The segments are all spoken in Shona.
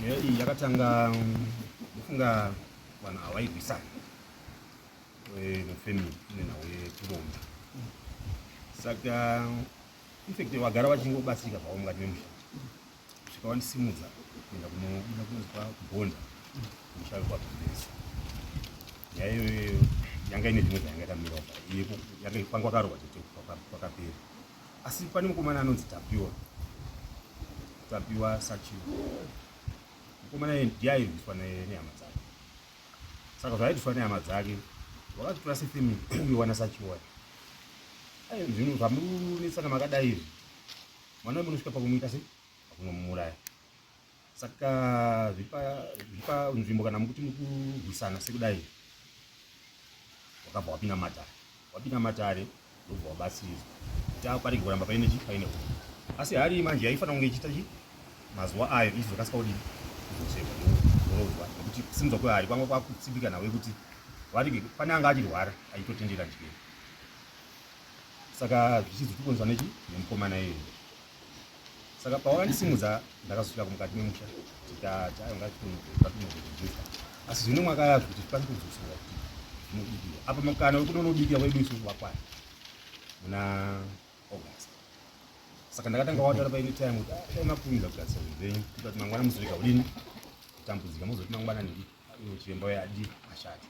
Nyaya iyi yakatanga ndofunga vanhu havairwisana mufamily nenhau yekuromba. Saka infact vagara vachingobatsirika zvavo mukati memusha kusvika vandisimudza kuenda kunobuda kunonzi kwakubhonda musha wekwabhibhesi. Nyaya iyoyo yanga ine zvimwe zvayanga yakamira kwanga kwakarohwa chete kwakapera. Asi pane mukomana anonzi Tapiwa, Tapiwa Sachiwa. Mukomana iye ndiye airwiswa nehama dzake. Saka zvaaitiswa nehama dzake vakazitora sefamily uye Sachiwa. Zvinhu zvamunetsana makadai izvi, mwana wedu unosvika pakumuita sei, pakunomuuraya. Saka zvipa nzvimbo kana mukuti mukurwisana sekudai, wakabva wapinda matare, wapinda matare ndobva wabatsiridzwa kuti aparege kuramba paine chi paine hondo. Asi hari manje yaifanira kunge ichiita chi mazuva ayo ichizokasika kudini kuzosekwa kuzorodzwa, nekuti kusimudzwa kwehari kwanga kwakutsipika nawe kuti varege pane anga achirwara achitotendera njere. Saka zvichizotikonzwa nechi nemukomana iyeye. Saka pawakandisimudza ndakazosvika mukati memusha tikati ayo ngatitonozvidzidzisa, asi zvino mwaka yazvo kuti zvikwanise kudzosorwa kuti zvinobikira apa mukana wekunonobikira kwedu isu wakwana muna August. Saka ndakatanga wataura paine time kuti dai makurumidza kugadzisa zvinhu zvenyu kuita kuti mangwana muzorega kudini kutambudzika, mozoti mangwana ndidi chiremba uyo adi ashati.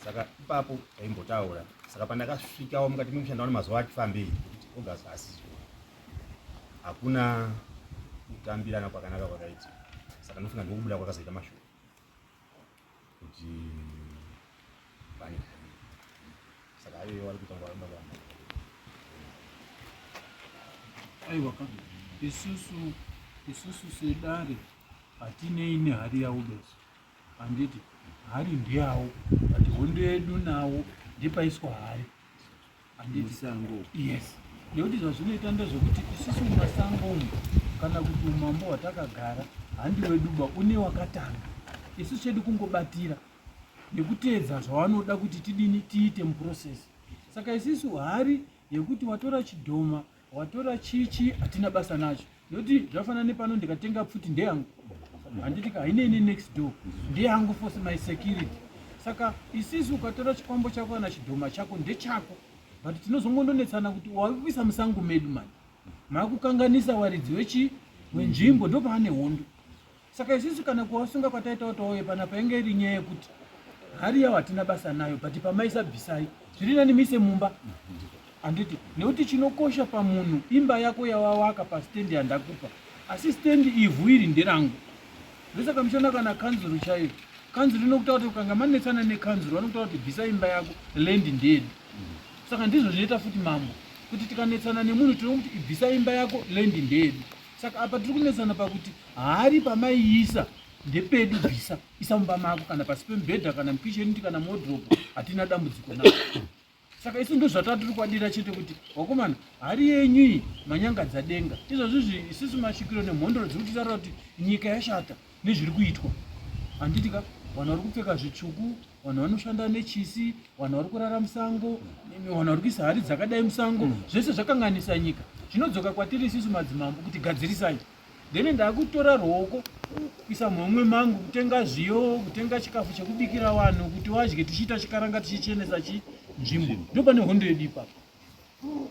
Saka ipapo taimbotaura. Saka pandakasvikawo mukati memusha ndaona mazuva achifambei kuti August asizvo, hakuna kutambirana kwakanaka kwakaitika. Saka ndofunga ndokubuda kwakazoita mashoko kuti pane hari. Saka ayo vari kuita nguva nguva. Aiwa ka, isusu sedare hatinei nehari yavo basi, handiti? Hari ndeyawo, but hondo yedu nawo ndepaiswa hari, handiti? Musango. Yes, nekuti zvazvinoita ndezvekuti isusu mumasango umu kana kuti umambo hwatakagara handi weduba une wakatanga. Isu chedu kungobatira nekuteedza zvavanoda kuti tidini tiite muprocess. Saka isisu hari yekuti watora chidhoma, watora chichi, hatina basa nacho, nekuti zvafanana nepano ndikatenga pfuti ndeyangu, handiti ka? Hainei nenext door, ndeyangu for my security. Saka isisu ukatora chikwambo chako kana chidhoma chako ndechako, but tinozongondonetsana kuti wakuisa musango medu mani, makukanganisa waridzi wechi wenzvimbo, ndopaane hondo. Saka isusu kana kuwasunga kwataita kuti wauye panapa inge iri nyaya yekuti hari yawo hatina basa nayo, but pamaisa bvisai, zviri nani muise mumba, handiti? Nekuti chinokosha pamunhu imba yako yawawaka pastendi yandakupa, asi stendi ivhu iri nderangu. Ndosaka muchiona kana kanzuru chaiyo, kanzuru inokutaura kuti ukanga manetsana nekanzuru vanokutaura kuti bvisa imba yako, land ndeyedu. Saka ndizvo zvinoita futi mambo, kuti tikanetsana nemunhu tinomuti ibvisa imba yako, land ndeyedu. Saka apa tiri kunetsana pakuti hari pamaiisa ndepedu, bvisa, isa mumba mako kana pasi pemubhedha kana mukicheni kana muwardrobe, hatina dambudziko nako. Saka isu ndozvatatiri kwadira chete kuti wakomana, hari yenyu iyi manyangadza denga. Izvozvi izvi isusu masvikiro nemhondoro dziri kutitaura kuti nyika yashata nezviri kuitwa, handiti ka? Vanhu vari kupfeka zvitsvuku, vanhu vanoshanda nechisi, vanhu vari kurara musango, vanhu vari kuisa hari dzakadai musango, zvese zvakanganisa nyika. Zvinodzoka kwatiri isusu madzimambo kuti gadzirisai. Then ndakutora ruoko kuisa muhomwe mangu kutenga zviyo, kutenga chikafu chekubikira vanhu kuti vadye, tichiita chikaranga tichichenesa nzvimbo. Ndopane hondo yedu ipapo.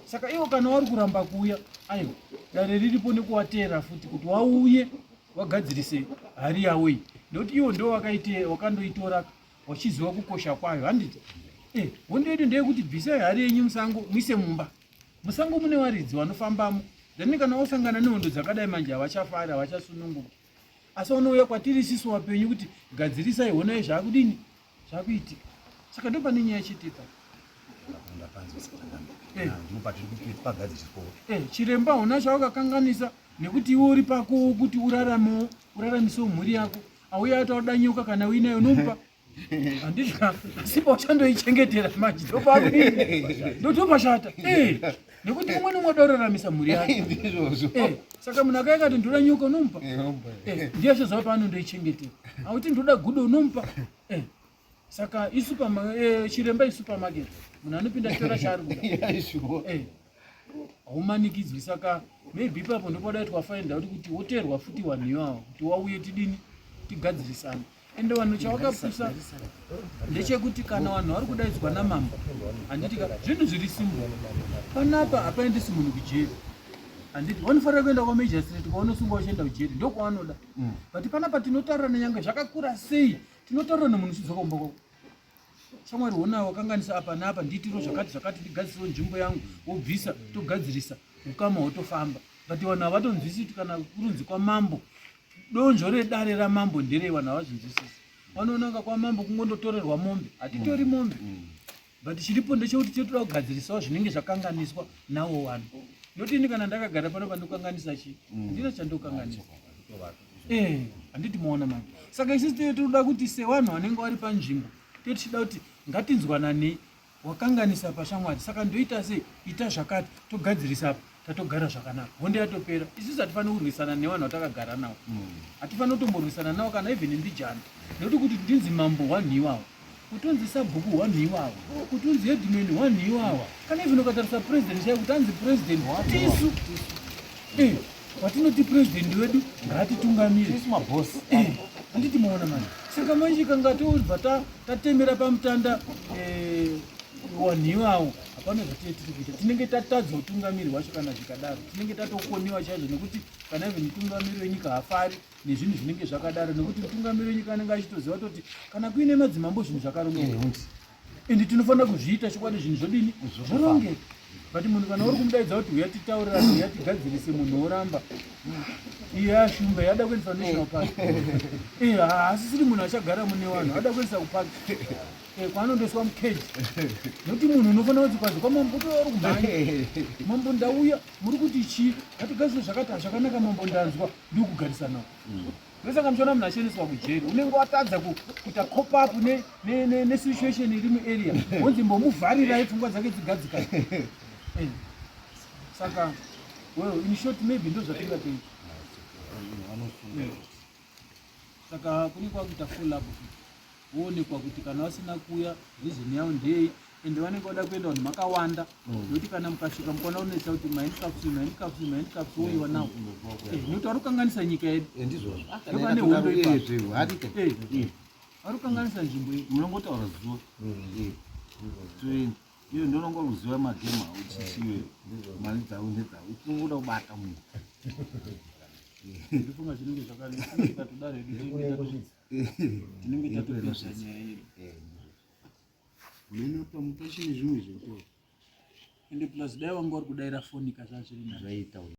Saka ivo kana wari kuramba kuuya, aiwa, dare riripo nekuwateera futi kuti wauye wagadzirise hari yavo iyi, nekuti ivo ndo wakandoitora wachiziva kukosha kwayo, handiti? Hondo yedu ndeyekuti bvisai hari yenyu musango muise mumba. Musango mune varidzi vanofambamo, then kana wasangana nehondo dzakadai manje havachafari, havachasununguki, asi vanouya kwatiri isisu wapenyu kuti gadzirisai, honai zvaakudini zvakuitika. Saka ndo pane nyaya chete ipapo. Chiremba hona chawakakanganisa nekuti iwe uri pako kuti uraramewo, uraramisewo mhuri yako. Auya ati nyoka kana uinayo unomupa, handiti? Asi pauchandoichengetera manje ndopakudini, ndotopashata, nekuti umwe nomwe oda kuraramisa mhuri yake. Saka munhu akauya akati ndoda nyoka, unomupa, ndiye achaziva paanondoichengetera. Auti ndoda gudo, unomupa. Saka chiremba isupermarket, munhu anopinda tora chaari kuda. Haumanikidzwi saka maybe ipapo ndopadaitwa find out kuti woteerwa futi vanhu ivavo kuti wauye tidini tigadzirisane. Ende vanhu chavakapusa ndechekuti kana vanhu vari kudaidzwa namambo handiti ka zvinhu zviri simple panapa hapaendesi munhu kujeri handiti vanofanira kuenda kwamagistrate kwaunosungwa uchienda kujeri ndokwavanoda mm. but panapa tinotaurira nyange zvakakura sei tinotaurira nemunhu uchidzoka kumba kwako shamwari hona wakanganisa apa neapa ndiitiro zvakati zvakati ndigadziriwo nzvimbo yangu wobvisa togadzirisa ukama hwotofamba but vanhu havatonzwisisi kuti kana kurunzi kwamambo donzvo redare ramambo nderei vanhu havazvinzwisisi vanoona kunga kwamambo kungondotorerwa mombe hatitori mm. mombe mm. but chiripo ndechekuti tinotoda kugadzirisawo zvinenge zvakanganiswa nawo vanhu noti ini kana ndakagara pano pandokanganisa chii mm. handina chandokanganisa eh, handiti maona manje saka isusu tee tinoda kuti sevanhu vanenge vari panzvimbo tee tichida kuti ngatinzwananei wakanganisa pashamwari saka ndoita sei ita zvakati togadzirisa apa tatogara zvakanaka hondo yatopera isusu hatifaniri kurwisana nevanhu vatakagara navo mm. hatifaniri kutomborwisana navo kana even mbijana nekuti kuti ndinzi mambo wanhu iwawo kutonzi sabhuku wanhu iwawa kutonzi headman wanhu iwawa kana even ukatarisa president chaiyo kuti anzi president tisu eh, watinoti president wedu ngaatitungamire eh, handiti maona manje saka manje kanga tobva tatemera pamutanda eh, wanhu iwawo hapana zvatinenge tiri kuita tinenge tatadza utungamiri hwacho kana zvikadaro tinenge tatokoniwa chaizvo nekuti kana even mutungamiri wenyika hafari nezvinhu zvinenge zvakadaro nekuti mutungamiri wenyika anenge achitoziva toti kana kuine madzimambo zvinhu zvakarongeka ende tinofanira kuzviita chokwadi zvinhu zvodini zvorongeka but munhu kana uri kumudaidza kuti uya titaurirane uya tigadzirise munhu woramba iye ashumba yada kuendesa national park eh, haasisiri munhu achagara mune vanhu ada kuendesa kupark eh, kwaanondoiswa mukeji nokuti munhu unofanira kuti kwanzi kwamambo uri kumhanya mambo ndauya muri kuti chii ngatigadzire zvakati hazvakanaka mambo ndanzwa ndikugarisa nawo mm. ndosaka muchiona munhu achiendeswa kujeri unenge watadza kuita cop up nesituation iri muarea wonzi mbomuvharirai pfungwa dzake dzigadzika eh, saka well in short maybe ndo zvatingatoita eh. saka kune kwakuita full up woonekwa kuti kana vasina kuuya reason yavo ndeyei ende vanenge vada kuenda vanhu makawanda mm. nekuti kana mukasvika mukaona unetsa kuti mahandcuffs mahandcuffs mahandcuffs woiwa nawo eh, nekuti vari kukanganisa nyika yedu eh, ndopane hondo ipapo eh, vari kukanganisa nzvimbo yedu munongotaura zuva iyo ndononga kuziva magema uchichiwe mari dzavo ndedzavo tinongoda kubata munhu ndifunga zvinenge zvakanaka hedu tinenge tatopedza nyaya yedu mene pamwe pachine zvimwe zvekuto ende plus dai wanga uri kudaira foni ka zvazviri nani. Zvaita uyu.